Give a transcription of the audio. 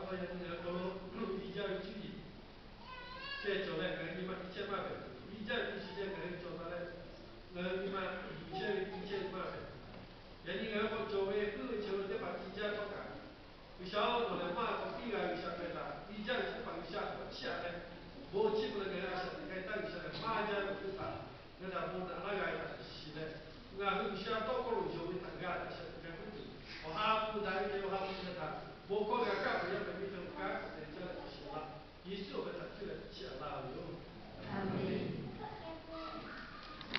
Yaꞈ nyi ngaˬ hui hk'aw lo Eˇjiˇ ve cuˇ yiˍ ceh cawˬ leh, ngaˬ hui nyi ma te chehˇ maˇ hpehꞈ. Eˇjiˇ ve cuˇ yiˍ ceh ngaˬ hui cawˬ taˍ leh, ngaˬ hui nyi ma yuˬ chehˇ ve te chehˇ maˇ hpehꞈ. Yaꞈ nyi ngaˬ hui k'awꞈ cawˬ ve puiˉ ve chaw teˇ hpaˍ Eˇjiˇ tawˇ kaꞈ, G'uiˬsha-oˬ, nawˬ lehˬ maˇ k'awꞈ piˇ g'a G'uiˬsha hpehꞈ taˍ. Eˇjiˇ ve chi teˇ hpaˍ G'uiˬsha htaꞈ chiˇ aꞈ leh, bon chiˇ mvuh leh ngaˬ hui a shaꞈ teꞈ k'ai taˇ G'uiˬsha lehˬ maˇ jaˇ ve teˇ hpaˍ, ngaˬ hui htaꞈ bon naꞈ laˇ g'a ve htaꞈ shiˍ leh, ngaˬ hui G'uiˬsha tawˇ hkawˇ lo yonˍ ve htaꞈ g'a htaꞈ shaꞈ teꞈ k'ai puiˉ tuˬ, awˬ ha hpu daꞈ ve kehˬ ve awˬ ha hpu chi htaꞈ bon hkawˇ g'a kaˇ peuˬ yaˇ hpehꞈ ve hk'e